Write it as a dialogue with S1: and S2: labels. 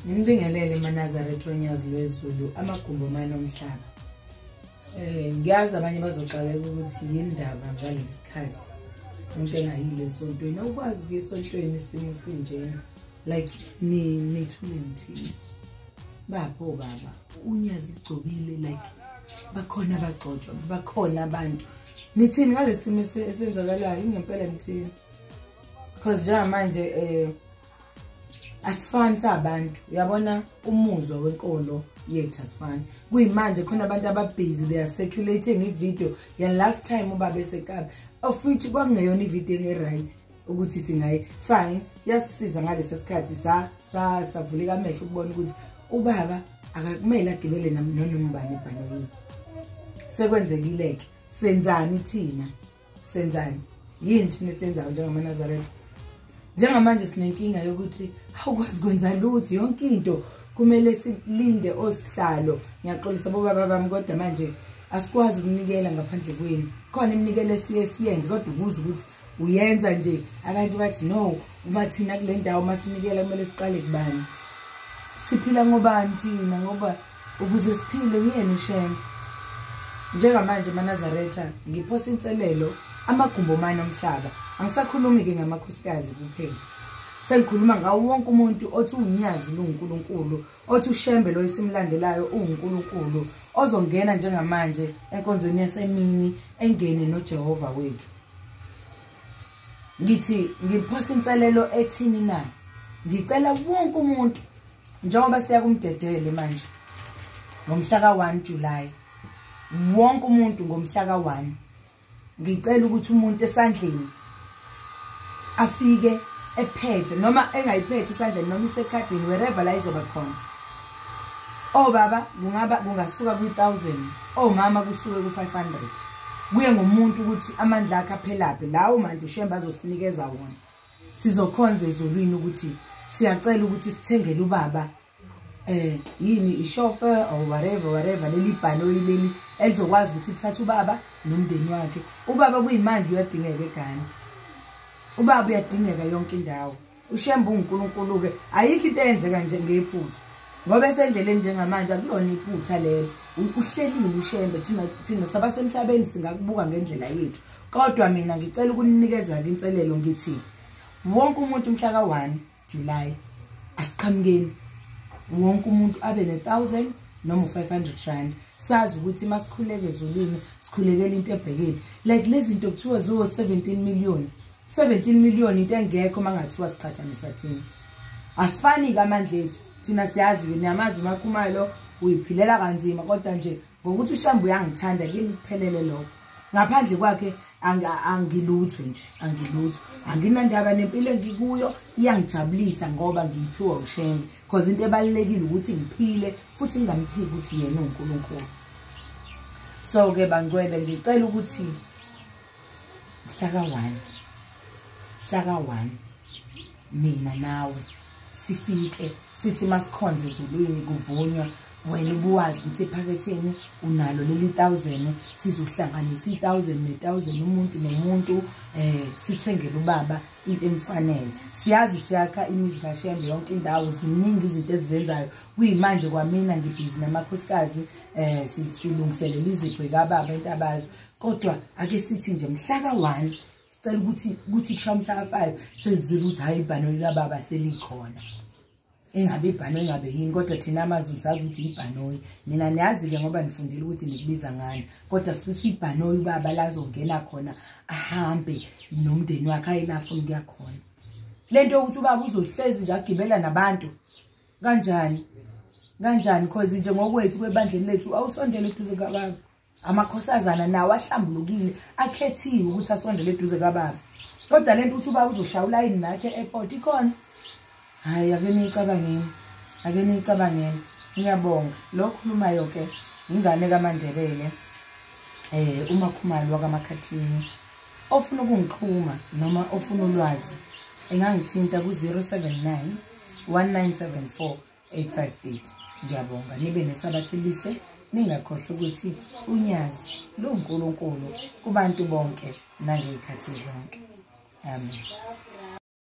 S1: Nginibingelele maNazaretha oNyazi lweZulu, amagumbi omane omhlaba. Ngiyazi abanye bazoxakeka ukuthi yindaba ngalesi sikhathi umuntu engayile esontweni. Awukwazi ukuya esontweni isimo sinjena. Like nithule nithini. Bapho baba, uNyazi igcobile, like bakhona abagcotshwa, bakhona abantu. Nithini ngalesi simo esenzakalayo ingempela nithini? Because njengamanje asifani sabantu, uyabona umuzwa wenkolo yethu asifani. Kuyimanje khona abantu ababhizi, they are circulating i-video ya last time ubaba eseKapa, of which kwakungeyona i-video enge-right ukuthi singayi. Fine, yasisiza ngalesi sikhathi, savuleka amehlo ukubona ukuthi ubaba akakumele agibele noma ubani ebhanoyini. Sekwenzekile-ke, senzani thina? Senzani? Yini thina esiyenzayo njengamaNazaretha? Njengamanje sinenkinga yokuthi awukwazi kwenza lutho, yonke into kumele silinde osihlalo. Ngiyaxolisa bobaba bami, kodwa manje asikwazi ukunikela ngaphandle kwenu. Khona iminikelo esiye siyenze, kodwa ukuze ukuthi uyenza nje abantu bathi no, uma thina kule ndawo masinikela kumele siqale kubani? Siphila ngobani thina? Ngoba ukuze siphile kuyena uShembe. Njengamanje maNazaretha ngiphosa inselelo amagumbi omane omhlaba. Angisakhulumi ke ngamakhosikazi kuphela, sengikhuluma ngawo wonke umuntu othi uNyazi lunguNkulunkulu, othi uShembe lo esimlandelayo uNkulunkulu, ozongena njengamanje enkonzweni yasemini engene noJehova wethu. Ngithi ngiphosa inselelo ethini na? Ngicela wonke umuntu, njengoba siya kumdedele manje ngomhla ka-1 July, wonke umuntu ngomhla ka-1 ngicela ukuthi umuntu esandleni afike ephethe, noma engayiphethe esandleni, noma isekhadini, wherever la izoba khona. Obaba kungaba kungasuka kwi-1000, omama kusuke ku-500, kuye ngomuntu ukuthi amandla akhe aphelaphi. Lawo mandla uShembe azosinikeza wona, sizokhonza ezulwini ukuthi siyacela ukuthi sithengele ubaba yini, i-chauffeur or whatever whatever, leli bhanoyi leli elizokwazi ukuthi lithathe ubaba nomndeni wakhe. Ubaba kuyimanje uyadingeka eGhana, ubaba uyadingeka yonke indawo. uShembe uNkulunkulu-ke, ayikho into eyenzeka nje ngephutha, ngoba esendleleni njengamanje akulona iphutha lelo. Uhlelile uShembe, thina sabasemhlabeni singakubuka ngendlela yethu, kodwa mina ngicela ukuninikeza-ke inselelo, ngithi wonke umuntu mhla ka-1 July asiqhamukeni, wonke umuntu abe ne-1000 noma u-500 rand, sazi ukuthi masikhuleke ezulwini sikhulekela into ebhekile. Like lezi zinto kuthiwa ziwo 17 million, 17 million into engekho mangathiwa siqhathanisa thina. Asifani-ke amandla ethu thina, siyazi-ke, niyamazi uMakhumalo uyiphilela kanzima, kodwa nje ngokuthi uShembe uyangithanda kimi kuphelele lokho. Ngaphandle kwakhe angilutho nje, angilutho, anginandaba nempilo engikuyo, iyangijabulisa ngoba ngiyiphiwa uShembe. Because into ebalulekile ukuthi ngiphile futhi ngingamphiki ukuthi yena uNkulunkulu. So-ke bangcwele, ngicela ukuthi mhla ka-1, mhla ka-1 mina nawe sifike sithi masikhonze ezulwini kuvunywa, wena ubuwazi ukuthi ephaketheni unalo leli 1000, sizohlanganisa i-1000 ne-1000 umuntu nomuntu, sithengele ubaba into emfanele. Siyazi siyakha imizi kaShembe yonke indawo, ziningi izinto esizenzayo. Kuyimanje kwamina ngibhizi namakhosikazi, silungiselela izipho zikababa intabazo, kodwa ake sithi nje mhla ka-1 sicela ukuthi kuthi kusha mhla ka-5 sesizwile ukuthi hayi ibhanoyi likababa selikhona. Engabe ibhanoyi ingabe yini, kodwa thina amaZulu sazi ukuthi ibhanoyi. Nina niyazi-ke ngoba nifundile ukuthi nikubiza ngani, kodwa sifisa ibhanoyi ubaba lazongena khona ahambe nomndeni wakhe aye la afuna ukuya khona. Le nto yokuthi ubaba uzohlezi nje agibela nabantu kanjani kanjani, cause nje ngokwethu kwebandleni lethu awusondele eduze kababa. Amakhosazana nawo ahlambulukile, akhethiwe ukuthi asondele eduze kababa, kodwa le nto ukuthi ubaba uzoshaya ulayini nathi e-airport ikhona. Hayi, ake niyicabangeni, ake niyicabangeni. Ngiyabonga. Lo khulumayo-ke ingane kaMaNdebele, uMakhumalo wakaMakhathini. Ofuna ukungixhuma noma ofuna ulwazi engangithinta ku-079 1974 858. Ngiyabonga, nibe nesabatha elihle, ningakhohlwa ukuthi uNyazi luNkulunkulu kubantu bonke nangey'khathi zonke. Amen.